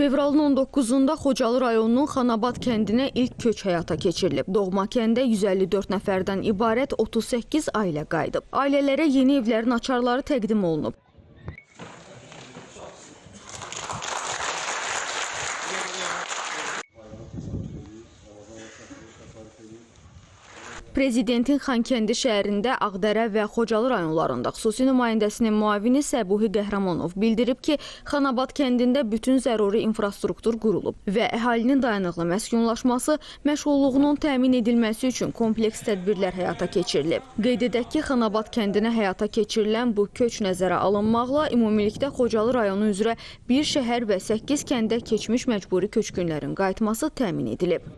Fevralın 19-da Xocalı rayonunun Xanabad kəndinə ilk köç həyata keçirilib. Doğma kəndə 154 nəfərdən ibarət 38 ailə qayıdıb. Ailələrə yeni evlərin açarları təqdim olunub. Prezidentin Xankəndi şəhərində Ağdərə və Xocalı rayonlarında xüsusi nümayəndəsinin müavini Səbuhi Qəhrəmanov bildirib ki, Xanabad kəndində bütün zəruri infrastruktur qurulub və əhalinin dayanıqlı məskunlaşması, məşğulluğunun təmin edilməsi üçün kompleks tədbirlər həyata keçirilib. Qeyd edək ki, Xanabad kəndinə həyata keçirilən bu köç nəzərə alınmaqla ümumilikdə Xocalı rayonu üzrə bir şəhər və 8 kəndə keçmiş məcburi köçkünlərin qayıtması təmin edilib.